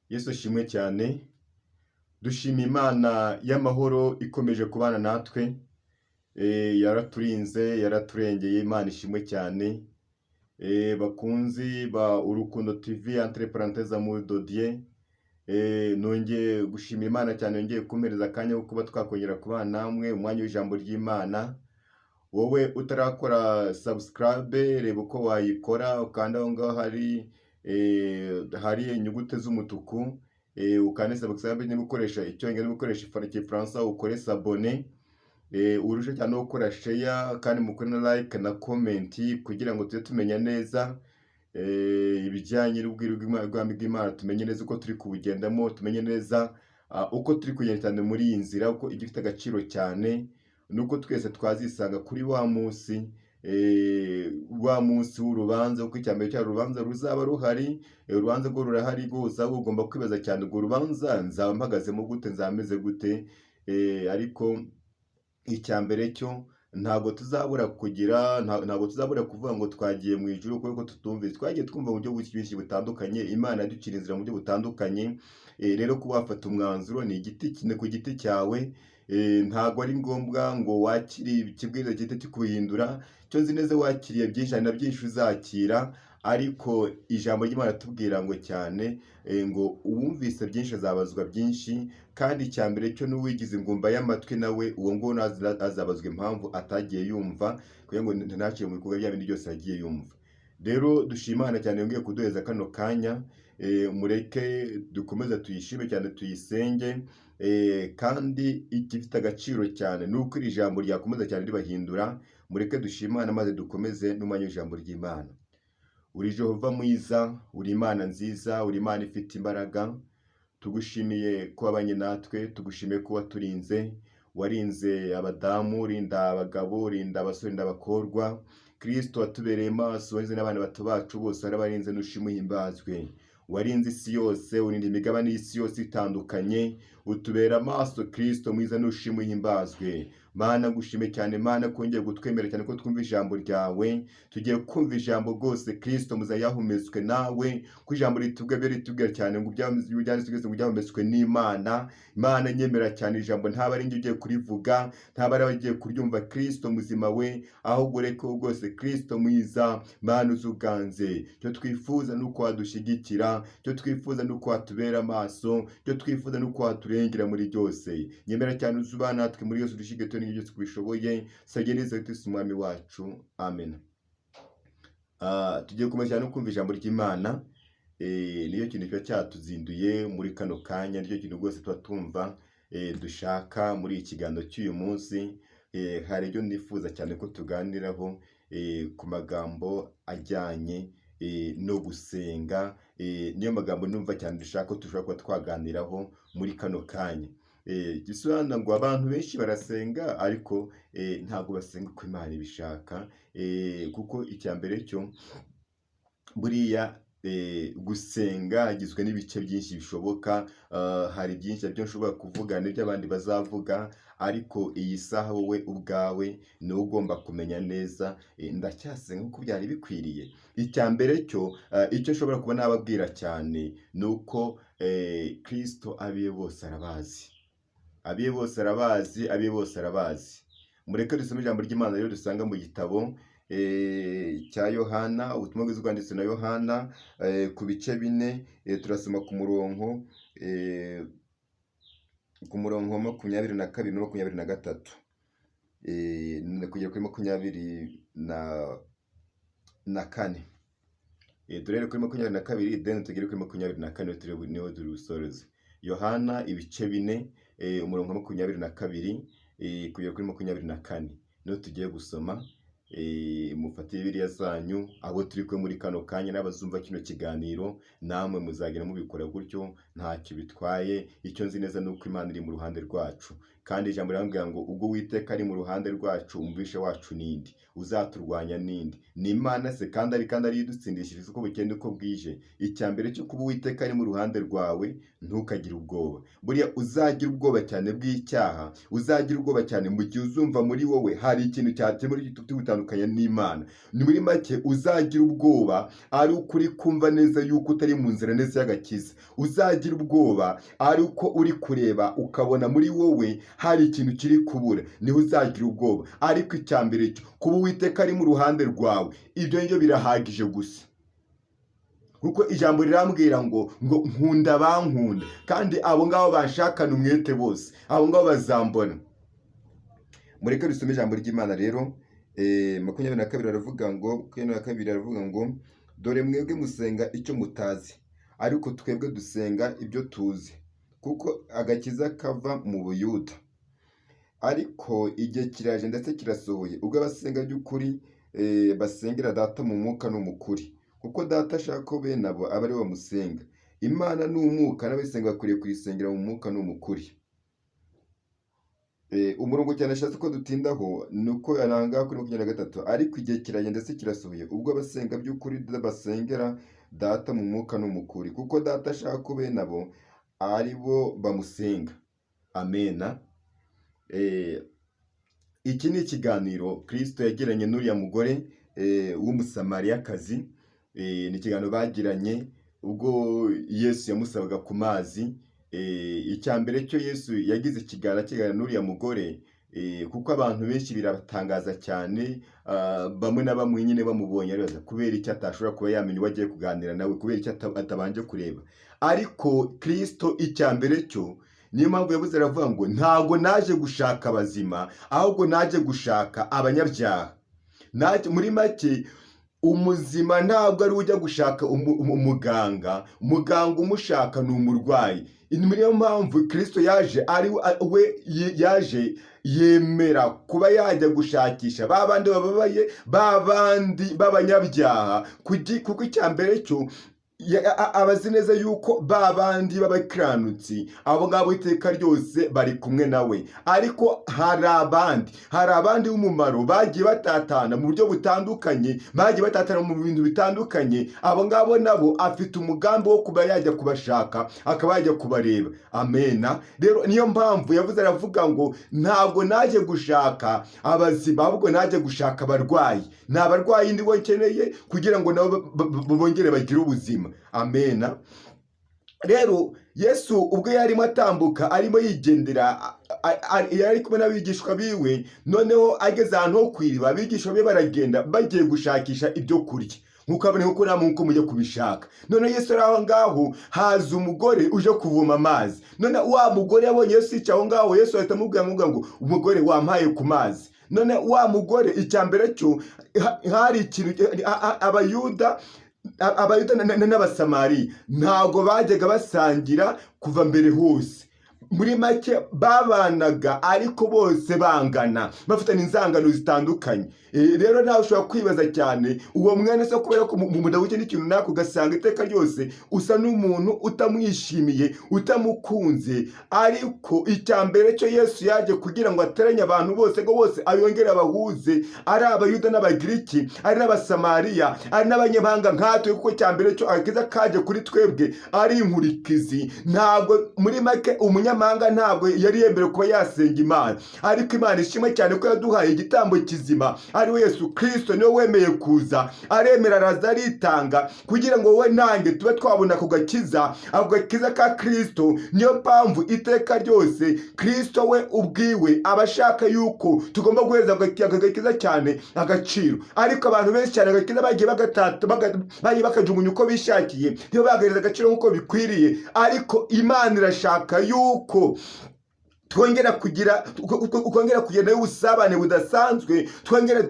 Yesu ashimwe cyane. Dushima Imana y'amahoro ikomeje kubana natwe. Yaraturinze, yaraturengeye, Imana ishimwe cyane. Bakunzi ba Urukundo TV, entre parenthèses Amour de Dieu, nongeye gushimira Imana cyane yongeye kumpereza akanya ko kuba twakongera kubana namwe umwanya w'ijambo ry'Imana. Wowe utarakora subscribe, reba uko wayikora, ukanda aho ngaho hari inyuguti z'umutuku, ukande subscribe niba ukoresha Icyongereza, niba ukoresha Igifaransa ukore s'abonner. Urushe cyane no gukora share, kandi mukore na like na comment kugira ngo tujye tumenya neza ibijyanye n'ubwiru bw'ubwami bw'Imana, tumenye neza uko turi kubugendamo, tumenye neza uko turi kugenda cyane muri iyi nzira, uko igifite agaciro cyane nuko twese twazisanga kuri wa munsi, wa munsi w'urubanza, kuko icya mbere cyari urubanza ruzaba ruhari. Urubanza rwo rurahari rwose, ahubwo ugomba kwibaza cyane: urwo rubanza nzaba mpagazemo gute, nzaba meze gute? Ariko icya mbere cyo ntabwo tuzabura kugira, ntabwo tuzabura kuvuga ngo twagiye mu ijuru kubera ko tutumvise. Twagiye twumva mu buryo bwinshi butandukanye, Imana yaducira inzira mu buryo butandukanye. Rero kuba wafata umwanzuro ni igiti ni ku giti cyawe. Ntabwo ari ngombwa ngo wakire ikibwiriza gihite kikuhindura. Icyo nzi neza, wakiriye byinshi, hari na byinshi uzakira, ariko ijambo ry'Imana tubwira ngo cyane ngo uwumvise byinshi azabazwa byinshi. Kandi icya mbere cyo n'uwigize ingumba y'amatwi nawe uwo nguwo azabazwa impamvu atagiye yumva, kugira ngo ntacire mu bikorwa bya bindi byose yagiye yumva. Rero dushima Imana cyane yongeye kuduheza kano kanya. Mureke dukomeze tuyishime cyane, tuyisenge. Kandi igifite agaciro cyane ni uko iri jambo ryakomeza cyane ribahindura. Mureke dushimane maze dukomeze n'umwanya w'ijambo ry'Imana. Uri Jehova mwiza, uri Imana nziza, uri Imana ifite imbaraga. Tugushimiye ko wabanye natwe, tugushimiye ko waturinze, warinze abadamu, urinda abagabo, urinda abasore, urinda abakobwa. Kristo watubereye maso, warinze n'abana bato bacu bose, warabarinze, nushimwe uhimbazwe. Warinze isi yose, urinda imigabane y'isi yose itandukanye, utubera amaso. Kristo mwiza, nushimwe uhimbazwe. Mana, ngushime cyane, Mana, kongeye kutwemera cyane ko twumva ijambo ryawe. Tugiye kumva ijambo rwose, Kristo muza yahumetswe nawe, ko ijambo ritubwira byo ritubwira cyane ngo byanditswe byose ngo byahumetswe n'Imana. Imana, nyemera cyane ijambo, ntaba ari njye ugiye kurivuga, ntaba ari abagiye kuryumva, Kristo muzima we, ahubwo reka rwose, Kristo mwiza, Mana, uzuganze. Icyo twifuza ni uko wadushyigikira, icyo twifuza ni uko watubera amaso, icyo twifuza ni uko waturengera muri byose. Nyemera cyane uzubana natwe muri yose, udushyigikiye n'ibyo byose kubishoboye. Sabye neza Kristo Umwami wacu, amen. Tugiye gukomeza cyane no kumva ijambo ry'Imana. Niyo kintu kiba cyatuzinduye muri kano kanya, nicyo kintu rwose tuba twumva dushaka muri iki kiganiro cy'uyu munsi. Hari ibyo nifuza cyane ko tuganiraho ku magambo ajyanye no gusenga. Niyo magambo numva cyane dushaka ko dushobora kuba twaganiraho muri kano kanya. Gisobanura ngo abantu benshi barasenga, ariko ntabwo basenga uko Imana ibishaka, kuko icya mbere cyo buriya gusenga hagizwe n'ibice byinshi bishoboka. Hari byinshi byo nshobora kuvuga n'ibyo abandi bazavuga, ariko iyi saha wowe ubwawe niwe ugomba kumenya neza: ndacyasenga uko byari bikwiriye? Icya mbere cyo, icyo nshobora kuba nababwira cyane ni uko Kristo abiye bose arabazi, abiye bose arabazi, abiye bose arabazi. Mureke dusome ijambo ry'Imana rero dusanga mu gitabo cya Yohana, ubutumwa bwiza bwanditswe na Yohana, ku bice 4. Turasoma ku murongo wa 22 na 23 kugera kuri 24. Turere kuri 22, then tugere kuri 24, niho turi busoreze. Yohana ibice 4, umurongo wa 22 kugera kuri 24 niho tugiye gusoma. Mufate Bibiliya zanyu, abo turi kumwe muri kano kanya n'abazumva kino kiganiro, namwe muzagenda mubikora gutyo, ntacyo bitwaye. Icyo nzi neza ni uko Imana iri mu ruhande rwacu. Kandi ijambo rirambwira ngo ubwo Uwiteka ari mu ruhande rwacu, umubisha wacu ninde? Uzaturwanya ninde? Ni Imana se kandi ari idutsindishiriza uko bukeye uko bwije. Icya mbere cyo kuba Uwiteka ari mu ruhande rwawe, ntukagire ubwoba. Buriya uzagira ubwoba cyane bw'icyaha, uzagira ubwoba cyane mu gihe uzumva muri wowe hari ikintu cyatuma tugutandukanya n'Imana. Ni muri make uzagira ubwoba ari uko uri kumva neza yuko utari mu nzira neza y'agakiza. Uzagira ubwoba ari uko uri kureba ukabona muri wowe hari ikintu kiri kubura, niho uzagira ubwoba. Ariko icya mbere cyo kuba Uwiteka ari mu ruhande rwawe, ibyo ngibyo birahagije gusa, kuko ijambo rirambwira ngo nkunda bankunda, kandi abo ngabo banshakana umwete bose, abo ngabo bazambona. Mureke dusome ijambo ry'Imana rero. 22 aravuga ngo, 22 aravuga ngo: "Dore mwebwe musenga icyo mutazi, ariko twebwe dusenga ibyo tuzi, kuko agakiza kava mu Buyuda. Ariko igihe kiraje ndetse kirasohoye, ubwo abasenga by'ukuri basengera Data mu mwuka no mu kuri, kuko Data ashaka ko bene abo aba ari bo bamusenga. Imana ni umwuka, n'abayisenga bakwiriye kuyisengera mu mwuka no mu kuri." Umurongo cyane ashatse ko dutindaho ni uko aranga kuri 23: "Ariko igihe kiragenda ndetse kirasohoye, ubwo abasenga by'ukuri basengera Data mu mwuka no mu kuri, kuko Data ashaka ko bene abo ari bo bamusenga." Amena. Iki ni ikiganiro Kristo yagiranye n'uriya mugore w'Umusamariyakazi. Ni ikiganiro bagiranye ubwo Yesu yamusabaga ku mazi. Icya mbere cyo Yesu yagize ikiganiro akiganira n'uriya mugore, kuko abantu benshi birabatangaza cyane, bamwe na bamwe nyine bamubonye aribaza kubera icyo atashobora kuba yamenya uwo agiye kuganira nawe, kubera icyo atabanje kureba. Ariko Kristo icya mbere cyo, niyo mpamvu yabuze aravuga ngo ntabwo naje gushaka abazima, ahubwo naje gushaka abanyabyaha. Muri make umuzima ntabwo ari ujya gushaka umuganga, umuganga umushaka ni umurwayi. Ni niyo mpamvu Kristo yaje ari we yaje yemera kuba yajya gushakisha ba bandi bababaye, ba bandi b'abanyabyaha, kuko icya mbere cyo abazi neza yuko ba bandi b'abakiranutsi, abo ngabo iteka ryose bari kumwe nawe. Ariko hari abandi b'umumaro bagiye batatana mu buryo butandukanye, bagiye batatana mu bintu bitandukanye. Abo ngabo nabo afite umugambi wo kuba yajya kubashaka, akaba yajya kubareba. Amena. Rero niyo mpamvu yavuze aravuga ngo ntabwo naje gushaka abazima, ahubwo naje gushaka abarwayi. Ni abarwayi ndibo nkeneye kugira ngo nabo bongere bagire ubuzima. Amena. Rero Yesu ubwo yarimo atambuka, arimo yigendera, yari kumwe n'abigishwa biwe. Noneho ageze ahantu ho ku iriba, abigishwa be baragenda bagiye gushakisha ibyo kurya, nkuko abone nkuko namwe nkuko mujya kubishaka. Noneho Yesu ari aho ngaho, haza umugore uje kuvoma amazi. None wa mugore yabonye Yesu yicaye aho ngaho, Yesu ahita amubwira ngo: "Umugore, wampaye ku mazi." None wa mugore, icya mbere cyo hari ikintu Abayuda n'Abasamariya ntabwo bajyaga basangira kuva mbere hose. Muri make babanaga ariko bose bangana, bafitanye inzangano zitandukanye. Rero nawe ushobora kwibaza cyane uwo mwene se, kubera ko mu mudahuye n'ikintu runaka, ugasanga iteka ryose usa n'umuntu utamwishimiye, utamukunze. Ariko icya mbere cyo Yesu yaje kugira ngo ateranye abantu bose, ngo bose ayongere abahuze, ari Abayuda n'Abagiriki, ari n'Abasamariya, ari n'abanyamahanga nkatwe, kuko icya mbere cyo agakiza kaje kuri twebwe ari inkurikizi. Ntabwo muri make umunyamahanga ntabwo yari yemerewe kuba yasenga Imana, ariko Imana ishimwe cyane ko yaduhaye igitambo kizima, ari we Yesu Kirisito. Niwe wemeye kuza, aremera, araza, aritanga kugira ngo wowe nanjye tube twabona ako gakiza, ako gakiza ka Kirisito. Niyo mpamvu iteka ryose Kirisito we ubwiwe aba ashaka yuko tugomba guhereza ako gakiza cyane agaciro. Ariko abantu benshi cyane agakiza bagiye bagatata, bagiye bakajugunya uko bishakiye, ntibagahereza agaciro nk'uko bikwiriye. Ariko Imana irashaka yuko twongera kugira ukongera kugenda ubusabane budasanzwe, twongere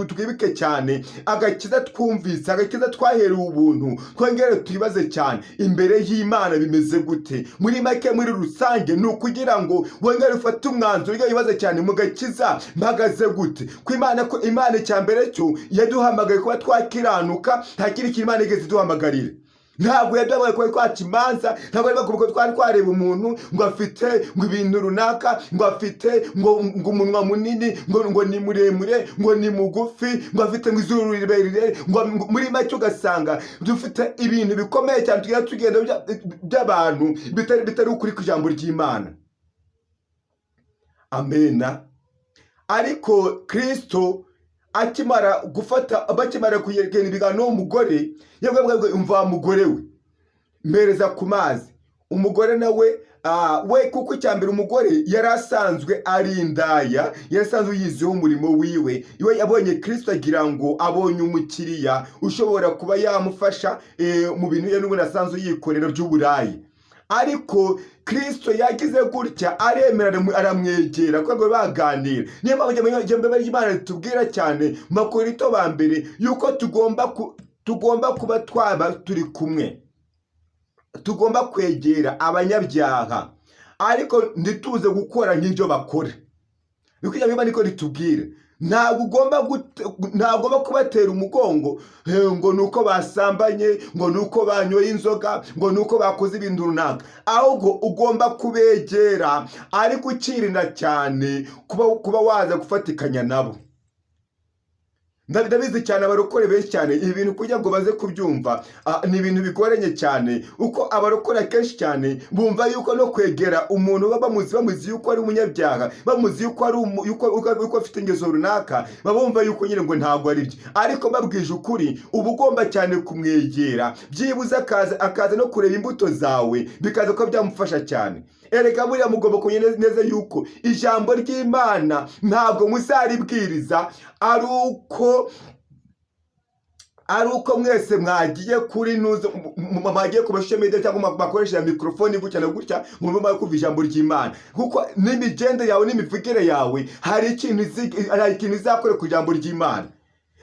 twibuke cyane agakiza twumvise, agakiza twaherewe ubuntu. Twongere twibaze cyane imbere y'Imana bimeze gute. Muri make, muri rusange, ni ukugira ngo wongere ufate umwanzuro, ujye wibaze cyane mu gakiza mpagaze gute, ko Imana icya mbere cyo yaduhamagaye kuba twakiranuka. Nta kindi kintu Imana igeze iduhamagarira. Ntabwo yaduhamagaye kuba twaca imanza, ntabwo ari kuba twari twareba umuntu ngo afite ngo ibintu runaka, ngo afite ngo umunwa munini, ngo ni muremure, ngo ni mugufi, ngo afite ngo izuru rirerire, ngo muri make ugasanga dufite ibintu bikomeye cyane tugenda tugenda by'abantu bitari ukuri ku ijambo ry'Imana. Amena. Ariko Kristo akimara gufata, bakimara kugenda ibiganiro n'uwo mugore, yabwiye ngo: "Umva wa mugore we, mpereza ku mazi." Umugore nawe we, kuko icya mbere umugore yari asanzwe ari indaya, yari asanzwe yiziho umurimo wiwe. Iwe yabonye Kristo agira ngo abonye umukiriya ushobora kuba yamufasha mu bintu ye n'ubundi asanzwe yikorera by'uburayi. Ariko Kristo yagize gutya aremera, aramwegera kuko ngo baganira. Niyo mpamvu ijambo ry'Imana ritubwira cyane mu Bakorinto ba mbere yuko tugomba kuba twaba turi kumwe, tugomba kwegera abanyabyaha, ariko ntituze gukora nk'ibyo bakora. Niko ijambo ry'Imana niko ritubwira. Ntabwo ugomba kubatera umugongo ngo ni uko basambanye, ngo ni uko banyoye inzoga, ngo ni uko bakoze ibintu runaka. Ahubwo ugomba kubegera, ariko ukirinda cyane kuba waza gufatikanya nabo. Ndabizi cyane, abarokore benshi cyane ibi bintu kugira ngo baze kubyumva ni ibintu bigoranye cyane, uko abarokore akenshi cyane bumva yuko no kwegera umuntu baba bamuzi yuko ari umunyabyaha, bamuzi yuko ari yuko afite ingeso runaka, baba bumva yuko nyine ngo ntabwo ari byo. Ariko mbabwije ukuri, uba ugomba cyane kumwegera, byibuze akaza no kureba imbuto zawe, bikaza kuba byamufasha cyane. Erega buriya mugomba kumenya neza yuko ijambo ry'Imana ntabwo muzaribwiriza ari uko mwese mwagiye kuri nuze, mwagiye ku ma social media cyangwa bakoresha mikorofone gutya na gutya ngo mube kumva ijambo ry'Imana, kuko n'imigende yawe n'imivugire yawe hari ikintu izakora ku ijambo ry'Imana.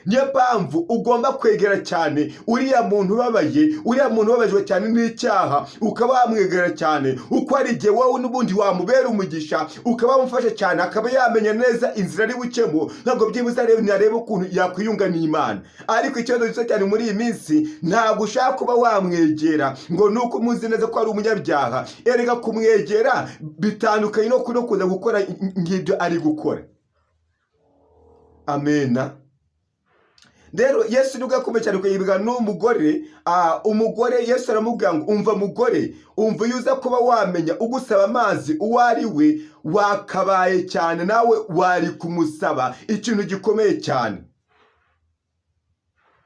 Niyo mpamvu ugomba kwegera cyane uriya muntu ubabaye, uriya muntu ubabajwe cyane n'icyaha, ukaba wamwegera cyane, uko ari igihe wowe n'ubundi wamubera umugisha, ukaba wamufasha cyane, akaba yamenya neza inzira ari bucemo, ntabwo byibuze arebe ukuntu yakwiyunga n'Imana. Ariko ikibazo gito cyane muri iyi minsi, ntabwo ushaka kuba wamwegera ngo ni uko umuzi neza ko ari umunyabyaha. Erega kumwegera bitandukanye no kuza gukora ngibyo ari gukora. Amena. Rero Yesu nibwo yakomeje cyane kuyibwa n'umugore. Umugore Yesu aramubwira ngo: "Umva mugore, umva, iyo uza kuba wamenya ugusaba amazi uwo ari we, wakabaye cyane nawe wari kumusaba ikintu gikomeye cyane,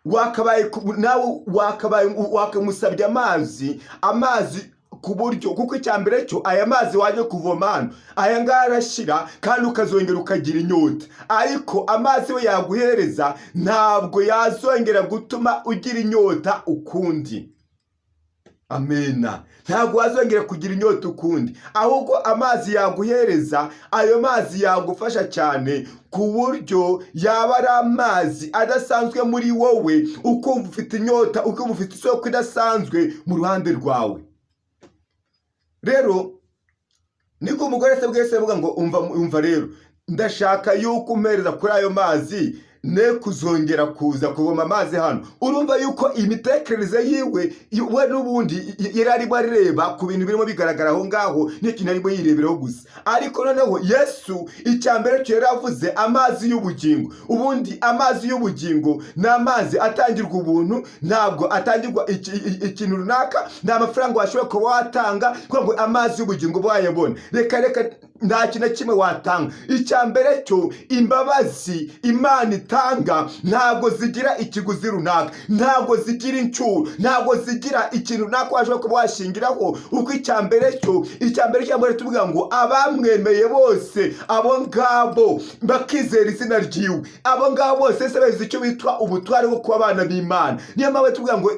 wakabaye nawe wakabaye wakamusabye amazi ku buryo, kuko icya mbere cyo aya mazi waje kuvoma hano, aya ngaya arashira kandi ukazongera ukagira inyota. Ariko amazi we yaguhereza ntabwo yazongera gutuma ugira inyota ukundi." Amena. Ntabwo wazongera kugira inyota ukundi, ahubwo amazi yaguhereza, ayo mazi yagufasha cyane ku buryo yaba ari amazi adasanzwe muri wowe, ukumva ufite inyota, ukumva ufite isoko idasanzwe mu ruhande rwawe. Rero niko umugore se bwese avuga ngo: "Umva, umva rero, ndashaka yuko umpereza kuri ayo mazi, ne kuzongera kuza kuvoma amazi hano." Urumva yuko imitekerereze yiwe we n'ubundi yari arimo areba ku bintu birimo bigaragara aho ngaho, n'ikintu arimo yireberaho gusa. Ariko noneho Yesu icya mbere cyo yari avuze amazi y'ubugingo. Ubundi amazi y'ubugingo ni amazi atangirwa ubuntu, ntabwo atangirwa ikintu runaka, nta mafaranga washobora kuba watanga kugira ngo amazi y'ubugingo wayabone. Reka reka, nta kintu na kimwe watanga. Icya mbere cyo, imbabazi Imana itanga ntabwo zigira ikiguzi runaka, ntabwo zigira incyuro, ntabwo zigira ikintu runaka washobora kuba washingiraho. Uko icya mbere tuvuga ngo abamwemeye bose, abo ngabo bakizera izina ryiwe, abo ngabo bose se bazi icyo bitwa ubutware bwo kuba abana b'Imana. Niyo mpamvu tuvuga ngo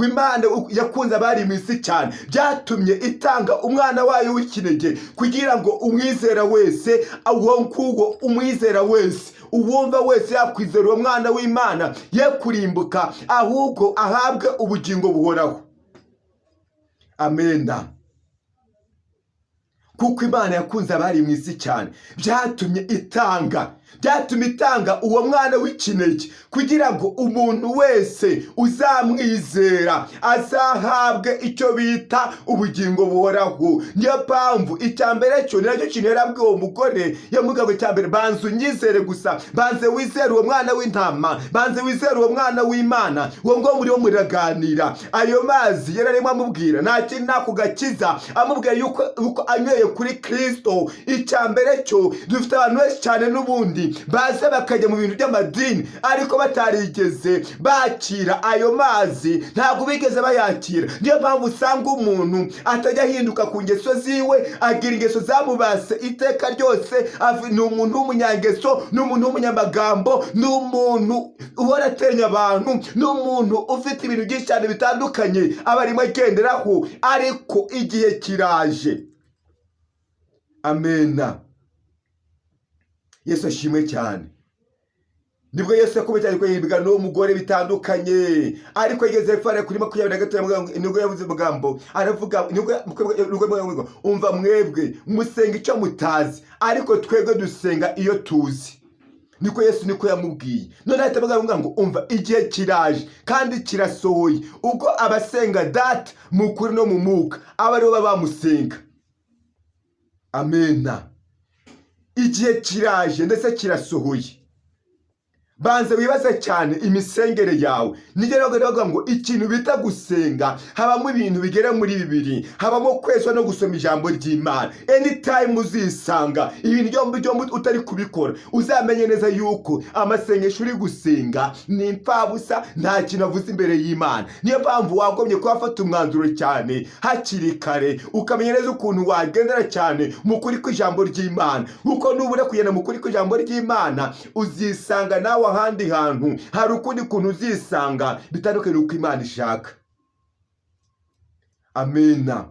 Imana yakunze abari mu isi cyane, byatumye itanga umwana wayo w'ikinege, kugira ngo umwizera wese, uwo nguwo umwizera wese, uwumva wese yakwizera uwo mwana w'Imana, ye kurimbuka, ahubwo ahabwe ubugingo buhoraho. Amena. Kuko Imana yakunze abari mu isi cyane, byatumye itanga. Byatumye itanga uwo mwana w'ikinege kugira ngo umuntu wese uzamwizera azahabwe icyo bita ubugingo buhoraho. Niyo mpamvu icya mbere cyo, ni nacyo kintu yarabwiye uwo mugore, yamubwira ngo: "Icya mbere, banza unyizere gusa, banze wizere uwo mwana w'intama, banze wizere uwo mwana w'Imana." Uwo ngo muriho muraganira, ayo mazi yari arimo amubwira nta kindi, nako gakiza, amubwira yuko anyweye kuri Kirisito. Icya mbere cyo, dufite abantu benshi cyane n'ubundi baza bakajya mu bintu by'amadini, ariko batarigeze bakira ayo mazi, ntabwo bigeze bayakira. Niyo mpamvu usanga umuntu atajya ahinduka ku ngeso ziwe, agira ingeso zamubase iteka ryose. Ni umuntu w'umunyangeso, ni umuntu w'umunyamagambo, ni umuntu uhora atenya abantu, ni umuntu ufite ibintu byinshi cyane bitandukanye aba arimo agenderaho. Ariko igihe kiraje. Amena, Yesu ashimwe cyane. Nibwo Yesu yakomeje cyane kugira n'uwo mugore bitandukanye, ariko yageze hepfo hariya kuri 25, nibwo yavuze amagambo, aravuga, nibwo yavuze ngo: "Umva, mwebwe musenga icyo mutazi, ariko twebwe dusenga iyo tuzi." Niko Yesu niko yamubwiye. None ahita avuga ngo: "Umva, igihe kiraje kandi kirasohoye ubwo abasenga Data mu kuri no mu mwuka aba aribo baba bamusenga." Amena. Igihe kiraje ndetse kirasohoye. Banza wibaze cyane imisengere yawe. Nijya rero bavuga ngo ikintu bita gusenga habamo ibintu bigera muri bibiri: habamo kwezwa no gusoma ijambo ry'Imana. Anytime uzisanga ibintu byombi byombi utari kubikora, uzamenye neza yuko amasengesho uri gusenga ni impfabusa, nta kintu avuze imbere y'Imana. Niyo mpamvu wagombye kuba wafata umwanzuro cyane hakiri kare, ukamenya neza ukuntu wagendera cyane mu kuri kw'ijambo ry'Imana, kuko nubura kugenda mu kuri kw'ijambo ry'Imana, uzisanga nawe ahandi hantu, hari ukundi kuntu uzisanga bitandukanye n'uko Imana ishaka. Amena.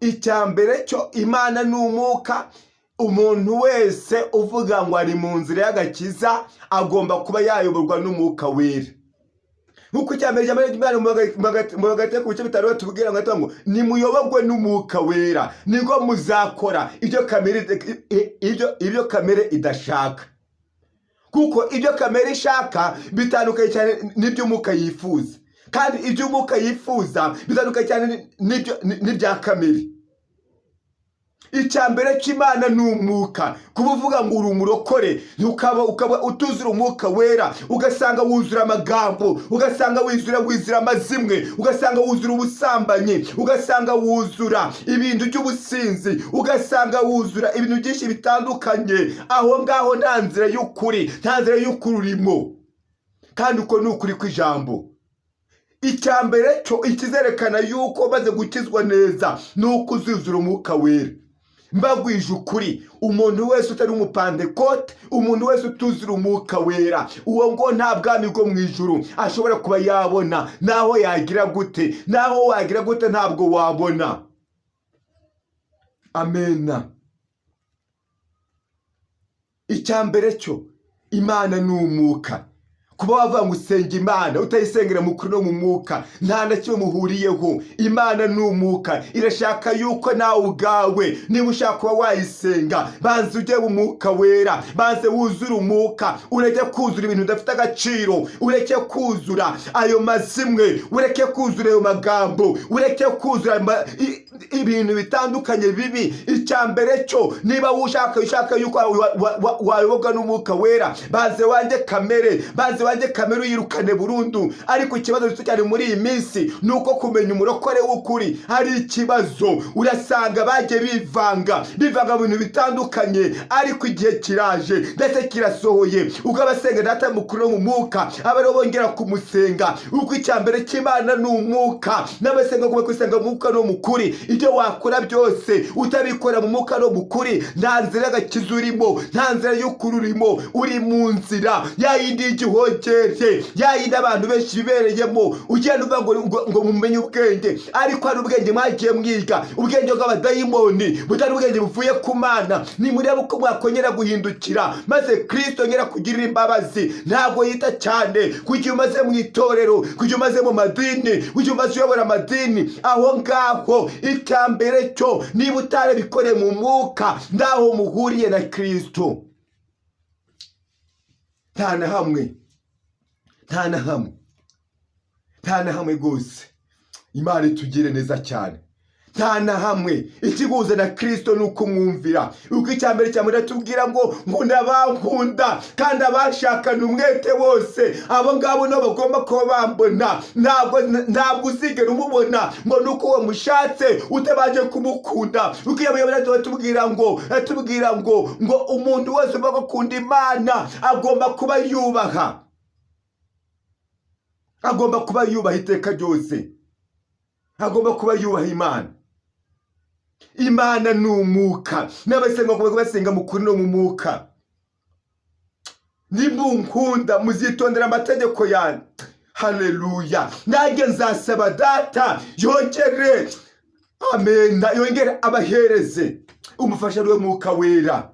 Icya mbere cyo, Imana ni umwuka. Umuntu wese uvuga ngo ari mu nzira y'agakiza agomba kuba yayoborwa n'Umwuka Wera, nk'uko icya mbere ijambo ry'Imana mu Bagalatiya ku bice 5 batubwira ngo nimuyoborwe n'Umwuka Wera, nibwo muzakora ibyo kamere idashaka, kuko ibyo kamere ishaka bitandukanye cyane n'iby'Umwuka yifuza, kandi iby'Umwuka yifuza bitandukanye cyane n'ibya kamere. Icya mbere cy'Imana ni umwuka. Kuba uvuga ngo uri umurokore, ukaba utuzura Umwuka Wera, ugasanga wuzura amagambo, ugasanga wizura amazimwe, ugasanga wuzura ubusambanyi, ugasanga wuzura ibintu by'ubusinzi, ugasanga wuzura ibintu byinshi bitandukanye, aho ngaho nta nzira y'ukuri, nta nzira y'ukuri urimo. Kandi uko ni ukuri kw'ijambo. Icya mbere cyo, ikizerekana yuko umaze gukizwa neza ni uko uzuzura Umwuka Wera. Mbagwije ukuri, umuntu wese utari umupantekote, umuntu wese utuzura Umwuka Wera, uwo ngo nta bwami bwo mu ijuru ashobora kuba yabona. Naho yagira gute, naho wagira gute, ntabwo wabona. Amena. Icya mbere cyo, Imana ni umwuka. Kuba wavuga ngo usenga Imana utayisengera mu kuri no mu mwuka, nta na kimwe muhuriyeho. Imana ni umwuka, irashaka yuko nawe ubwawe niba ushaka kuba wayisenga, banza ujye mu Mwuka Wera, banze wuzure Umwuka, ureke kuzura ibintu bidafite agaciro, ureke kuzura ayo mazimwe, ureke kuzura ayo magambo, ureke kuzura ibintu bitandukanye bibi. Icya mbere cyo, niba ushaka yuko wayoborwa n'Umwuka Wera, banze wange kamere, banze wange kamere, uyirukane burundu. Ariko ikibazo gito cyane muri iyi minsi ni uko kumenya umurokore w'ukuri ari ikibazo. Urasanga bagiye bivanga bivanga mu bintu bitandukanye, ariko igihe kiraje ndetse kirasohoye ubwo abasenga Data mukuru no mu mwuka aba aribo bongera kumusenga, ubwo icya mbere cy'Imana ni umwuka, n'abasenga bagomba gusenga mu mwuka no mu kuri. Ibyo wakora byose utabikora mu mwuka no mu kuri, nta nzira y'agakiza urimo, nta nzira y'ukuri urimo. Uri mu nzira ya yindi y'igihogere. Ntuzogere ya yindi abantu benshi bibereyemo, ugenda uvuga ngo mumenye ubwenge, ariko hari ubwenge mwagiye mwiga, ubwenge bw'abadayimoni butari ubwenge buvuye ku Mana. Nimurebe uko mwakongera guhindukira, maze Kristo yongera kugirira imbabazi. Ntabwo yita cyane ku gihe umaze mu itorero, ku gihe umaze mu madini, ku gihe umaze uyobora amadini aho ngaho. Icya mbere cyo, niba utarabikoreye mu mwuka, ndaho muhuriye na Kristo nta na hamwe, nta na hamwe, nta na hamwe rwose. Imana itugire neza cyane. Nta na hamwe. Ikiguza na Kristo ni ukumwumvira. Uko icya mbere cya mbere tubwira ngo nkunda abankunda kandi abashakana umwete bose, abo ngabo nibo bagomba kuba bambona. Ntabwo uzigera umubona ngo ni uko wamushatse utabanje kumukunda. Uko iyo bayobora tubwira ngo umuntu wese ugomba gukunda Imana agomba kuba yubaha, agomba kuba yubaha iteka ryose, agomba kuba yubaha Imana. Imana ni umwuka, n'abasenga bagomba basenga mu kuri no mu mwuka. Nimunkunda muzitondera amategeko yanjye. Haleluya! Nanjye nzasaba Data yongere, amena, yongere abahereze umufasha, ariwe Mwuka Wera.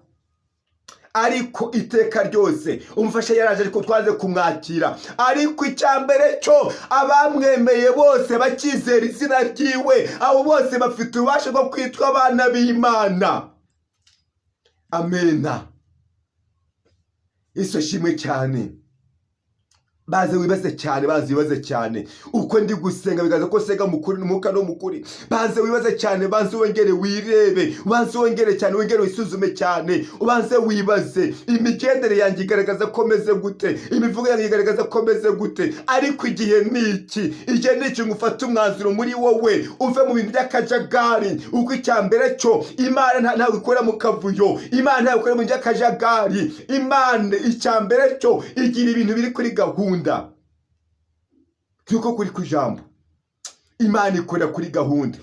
Ariko iteka ryose umufasha yaraje, ariko twaze kumwakira. Ariko icya mbere cyo, abamwemeye bose bakizera izina ryiwe, abo bose bafite ububasha bwo kwitwa abana b'Imana. Amena. Yesu ashimwe cyane. Baze wibaze cyane, baze wibaze cyane. Uko ndi gusenga bigaragaza ko senga mukuri n'umwuka no mukuri. Banze wibaze cyane, banze wongere wirebe, ubanze wongere cyane, wongere wisuzume cyane, ubanze wibaze: imigendere yanjye igaragaza ko meze gute? Imivugo yanjye igaragaza ko meze gute? Ariko igihe ni iki, igihe ni iki ngo ufate umwanzuro muri wowe, uve mu bintu by'akajagari. Uko icya mbere cyo, Imana ntabwo ikora mu kavuyo, Imana ntabwo ikora mu by'akajagari. Imana icya mbere cyo igira ibintu biri kuri gahunda, nk'uko kuri ku ijambo Imana ikorera kuri gahunda.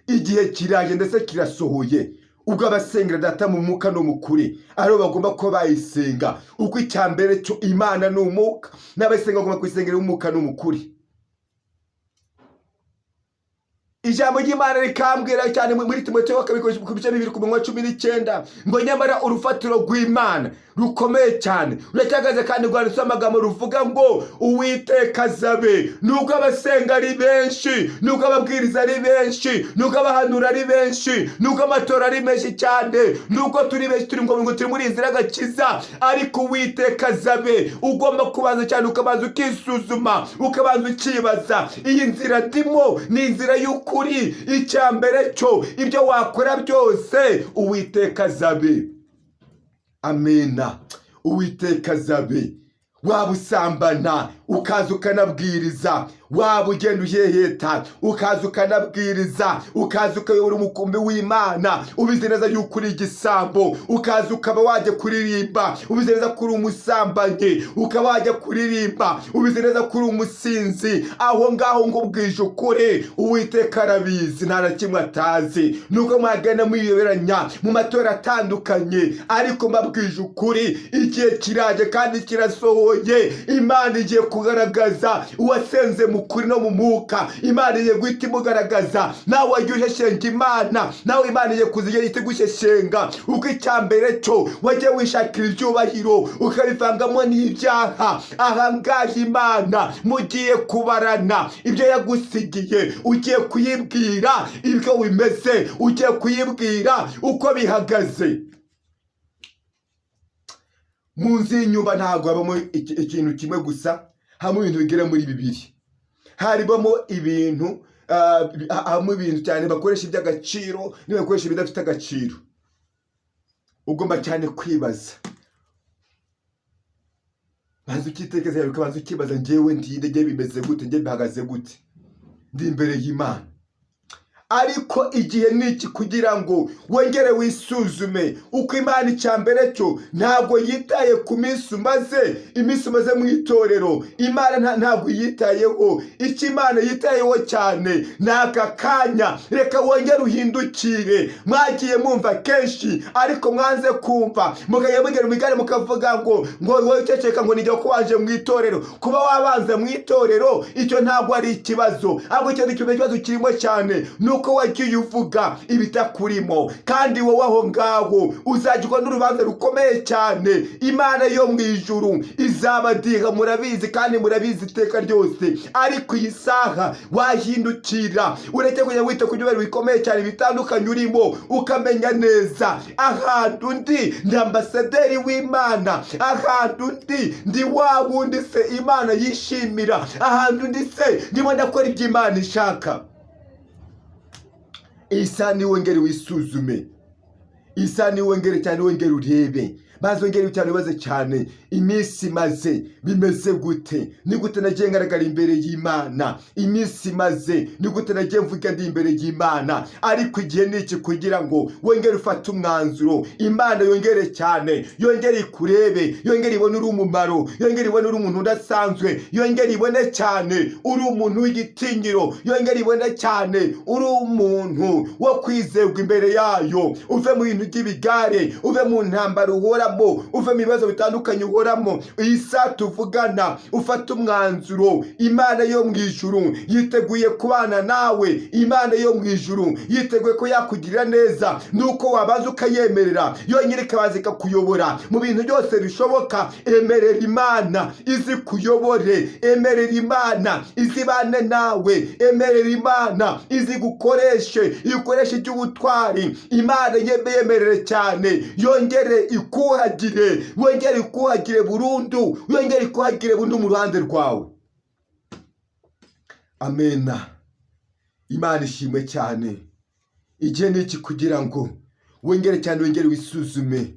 Igihe kiraje ndetse kirasohoye ubwo abasengera Data mu mwuka no mu kuri aribo bagomba kuba bayisenga. Uko icya mbere cyo, Imana ni umwuka, n'abayisenga bagomba kuyisengera mu mwuka no mu kuri. Ijambo ry'Imana rikambwira cyane muri Timoteyo wa kabiri ku bice 2 ku murongo wa 19 ngo nyamara urufatiro rw'Imana rukomeye cyane ruracyahagaze kandi rwanditseho amagambo ruvuga ngo Uwiteka azabe. Nubwo abasenga ari benshi, nubwo ababwiriza ari benshi, nubwo abahanura ari benshi, nubwo amatora ari menshi cyane, nubwo turi benshi, turi ngo turi muri iyi nzira y'agakiza, ariko Uwiteka azabe. Ugomba kubanza cyane, ukabanza ukisuzuma, ukabanza ukibaza: iyi nzira ndimo ni inzira y'ukuri? Icya mbere cyo, ibyo wakora byose, Uwiteka azabe. Amena. Uwiteka azabe. Waba usambana ukaza ukanabwiriza, waba ugenda uheheta ukaza ukanabwiriza, ukaza ukayobora umukumbi w'Imana ubizi neza yuko uri igisambo, ukaza ukaba wajya kuririmba ubizi neza ko uri umusambanyi, ukaba wajya kuririmba ubizi neza ko uri umusinzi, aho ngaho ngo ubwije ukuri, Uwiteka arabizi, nta na kimwe atazi. Nubwo mwagenda mwiyoberanya mu matora atandukanye, ariko mbabwije ukuri, igihe kiraje kandi kirasohoye. Imana igiye kugaragaza uwasenze mu kuri no mu mwuka. Imana igiye guhita imugaragaza. Nawe wagiye uheshenga Imana, nawe Imana igiye kuza ihita igusheshenga. Uko icya mbere cyo, wagiye wishakira ibyubahiro ukabivangamo n'ibyaha, aha ngaha Imana mugiye kubarana ibyo yagusigiye, ugiye kuyibwira ibyo bimeze, ugiye kuyibwira uko bihagaze. Mu nzu y'inyumba ntabwo habamo ikintu kimwe gusa, habamo ibintu bigera muri bibiri. Haribamo ibintu, habamo ibintu cyane bakoresha iby'agaciro n'ibakoresha ibidafite agaciro. Ugomba cyane kwibaza, banza ukitekereza, ukabanza ukibaza: njyewe ndinde? Njye bimeze gute? Njye bihagaze gute? Ndi imbere y'Imana. Ariko igihe ni iki kugira ngo wongere wisuzume uko Imana, icya mbere cyo, ntabwo yitaye ku minsi umaze, iminsi umaze mu itorero. Imana ntabwo yitayeho. Icyo Imana yitayeho cyane ni aka kanya. Reka wongere uhindukire. Mwagiye mwumva kenshi, ariko mwanze kumva, mukajya mugera mu igare mukavuga ngo wowe uceceka, ngo nijya ko waje mu itorero. Kuba wabanza mu itorero, icyo ntabwo ari ikibazo, ahubwo icyo ni ikibazo kirimo cyane ni uko wagiye uvuga ibitakurimo, kandi wowe aho ngaho uzagirwa n'urubanza rukomeye cyane. Imana yo mu ijuru izabadiha, murabizi kandi murabizi iteka ryose. Ariko iyi saha wahindukira, ureke kujya wita ku byubahiro bikomeye cyane bitandukanye urimo, ukamenya neza ahantu ndi ambasaderi w'Imana, ahantu ndi wa wundi se Imana yishimira, ahantu ndi se ndimo ndakora ibyo Imana ishaka. Iyi saha ni wongere wisuzume, iyi saha ni wongere cyane, wongere urebe, maze wongere cyane wibaze cyane: iminsi imaze bimeze gute? Ni gute nagiye ngaragara imbere y'Imana? Iminsi imaze, ni gute nagiye mvuga ndi imbere y'Imana? Ariko igihe ni iki kugira ngo wongere ufate umwanzuro. Imana yongere cyane, yongere ikurebe, yongere ibone uri umumaro, yongere ibone uri umuntu udasanzwe, yongere ibone cyane uri umuntu w'igitinyiro, yongere ibone cyane uri umuntu wo kwizerwa imbere yayo. Uve mu bintu by'ibigare, uve mu ntambara uhoramo, uve mu bibazo bitandukanye uhoramo. Iyi saha tuvugana, ufate umwanzuro. Imana yo mu ijuru yiteguye kubana nawe. Imana yo mu ijuru yiteguye ko yakugirira neza, nuko wabanza ukayemerera yonyine, ikabanza ikakuyobora mu bintu byose bishoboka. Emerera Imana izi kuyobore, emerera Imana izibane nawe, emerera Imana izi gukoreshe, ikoreshe iby'ubutwari. Imana yemerere cyane, yongere ikuhagire, wongere ikuhagire burundu, yongere ikuhagire burundu mu ruhande rwawe. Amena. Imana ishimwe cyane. Igihe ni iki kugira ngo wongere cyane, wongere wisuzume,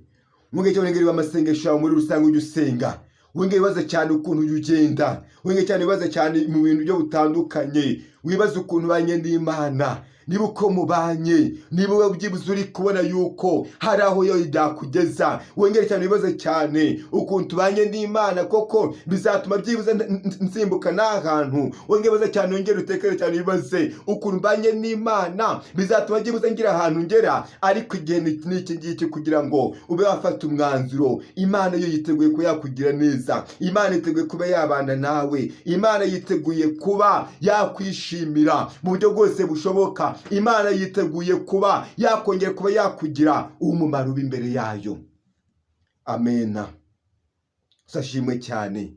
wongere cyane, wongere amasengesho yawe muri rusange ujye usenga, wongere wibaze cyane ukuntu ujya ugenda, wongere cyane wibaze cyane mu bintu byo butandukanye, wibaze ukuntu ubanye n'Imana, niba uko mubanye, niba wowe byibuze uri kubona yuko hari aho yo byakugeza. Wongere cyane wibaze cyane ukuntu tubanye n'Imana, koko bizatuma byibuze nsimbuka n'ahantu. Wongere wibaze cyane, wongere utekere cyane, wibaze ukuntu mbanye n'Imana, bizatuma byibuze ngira ahantu ngera. Ariko igihe ni iki ngiki kugira ngo ube wafata umwanzuro. Imana yo yiteguye kuba yakugira neza, Imana yiteguye kuba yabana nawe, Imana yiteguye kuba yakwishimira mu buryo bwose bushoboka, Imana yiteguye kuba yakongera kuba yakugira umumaro uba imbere yayo. Amena. Sashimwe cyane.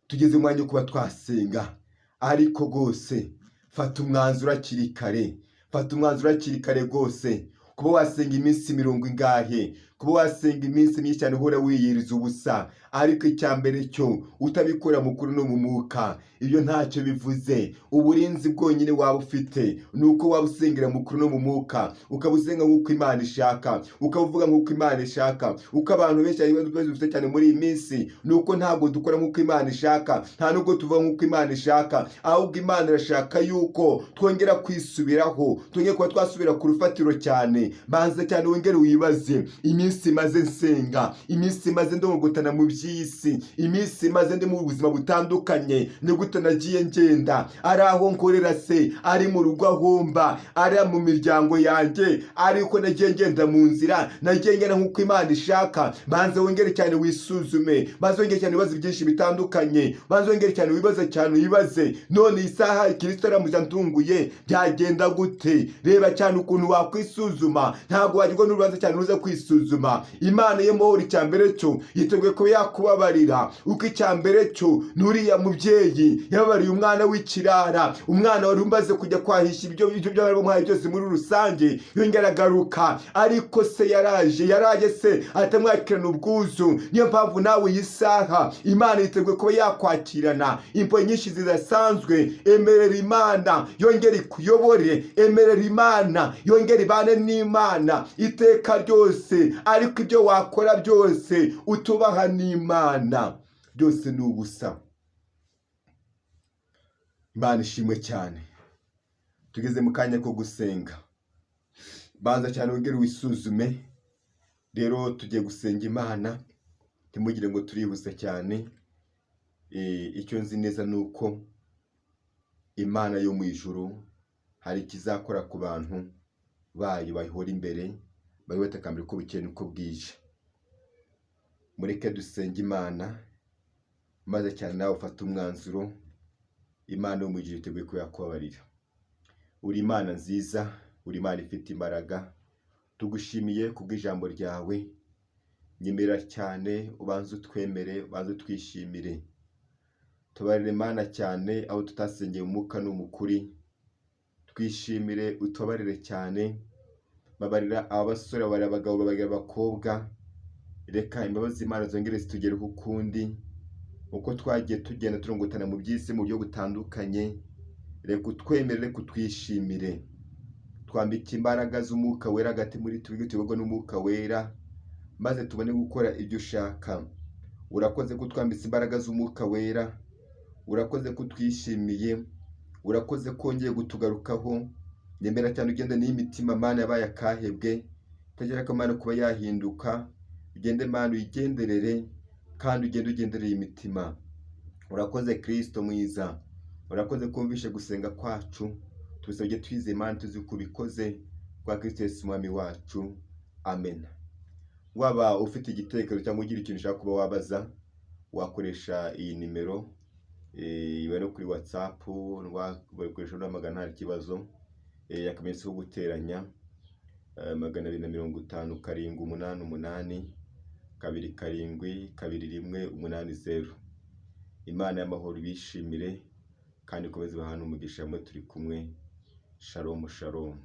Tugeze umwanya wo kuba twasenga, ariko rwose fata umwanzuro hakiri kare, fata umwanzuro hakiri kare rwose. Kuba wasenga iminsi mirongo ingahe, kuba wasenga iminsi myinshi cyane uhora wiyiriza ubusa, ariko icya mbere cyo utabikora mu kuri no mu mwuka, ibyo ntacyo bivuze. Uburinzi bwonyine waba ufite ni uko waba usengera mu kuri no mu mwuka, ukaba usenga nk'uko Imana ishaka, ukaba uvuga nk'uko Imana ishaka. Uko abantu benshi hari ibibazo dufite cyane muri iyi minsi ni uko ntabwo dukora nk'uko Imana ishaka, nta nubwo tuvuga nk'uko Imana ishaka, ahubwo Imana irashaka yuko twongera kwisubiraho, twongera kuba twasubira ku rufatiro cyane. Banza cyane wongere wibaze: iminsi maze nsenga, iminsi maze ndogotana mu by'isi, iminsi maze ndi mu buzima butandukanye, ni gute nagiye ngenda? Ari aho nkorera se, ari mu rugo ahomba, ari mu miryango yanjye, ariko nagiye ngenda mu nzira, nagiye ngenda nk'uko Imana ishaka? Banza wongere cyane wisuzume, banza wongere cyane wibaze byinshi bitandukanye, banza wongere cyane wibaze cyane, wibaze: none iyi saha Kirisito aramutse antunguye byagenda gute? Reba cyane ukuntu wakwisuzuma. Ntabwo wagirwa n'urubanza cyane uza kwisuzuma. Imana y'amahoro, icya mbere cyo, yiteguye kuba yakubabarira, uko icya mbere cyo n'uriya mubyeyi yababariye umwana w'ikirara, umwana wari umaze kujya kwahisha ibyo byari byose muri rusange, yongera agaruka, ariko se yaraje se atamwakirana ubwuzu. Niyo mpamvu nawe iyi saha Imana yiteguye kuba yakwakirana impuhwe nyinshi zidasanzwe. Emerera Imana yongere ikuyobore, emerera Imana yongere ibane n'Imana iteka ryose. Ariko ibyo wakora byose utubaha n'Imana, byose ni ubusa. Imana ishimwe cyane. Tugeze mu kanya ko gusenga. Banza cyane wongere wisuzume. Rero tugiye gusenga Imana, ntimugire ngo turihuse cyane. Icyo nzi neza ni uko Imana yo mu ijuru hari ikizakora ku bantu bayo bayihora imbere, bari batakambira uko bukeye n'uko bwije. Mureke dusenge Imana, maze cyane nawe ufate umwanzuro. Imana yo mu ijuru iteguye kuba yakubabarira. Uri Imana nziza, uri Imana ifite imbaraga, tugushimiye kubw'ijambo ryawe. Nyemera cyane ubanze utwemere, ubanze utwishimire. Tubarire Imana cyane aho tutasengeye umwuka no mu kuri. Twishimire, utubabarire cyane. Babarira aba basore, babarira abagabo, babarira abakobwa. Reka imbabazi z'Imana zongere zitugereho ukundi, uko twagiye tugenda turongotana mu by'isi mu buryo butandukanye. Reka utwemere, reka utwishimire. Twambike imbaraga z'Umwuka Wera hagati muri twebwe, tuyoborwe n'Umwuka Wera, maze tubone gukora ibyo ushaka. Urakoze ko utwambitse imbaraga z'Umwuka Wera, urakoze ko utwishimiye, urakoze ko wongeye kutugarukaho. Nyemera cyane ugende n'iyi mitima, Mana, yabaye akahebwe, itagira akamaro kuba yahinduka. Ugende Mana, uyigenderere, kandi ugende ugendereye imitima. Urakoze Kristo mwiza, urakoze kumvishe gusenga kwacu. Tubisabye twizeye Imana, tuzi ko ubikoze kwa Kristo Yesu Umwami wacu, amen. Waba ufite igitekerezo cyangwa ugira ikintu ushaka kuba wabaza, wakoresha iyi nimero, iba no kuri WhatsApp, wakoresha unahamagara nta kibazo. Akamenyetso ko guteranya, 250 788 27 180. Imana y'amahoro ibishimire kandi ikomeze ibahane umugisha. Hamwe turi kumwe. Shalom, shalom.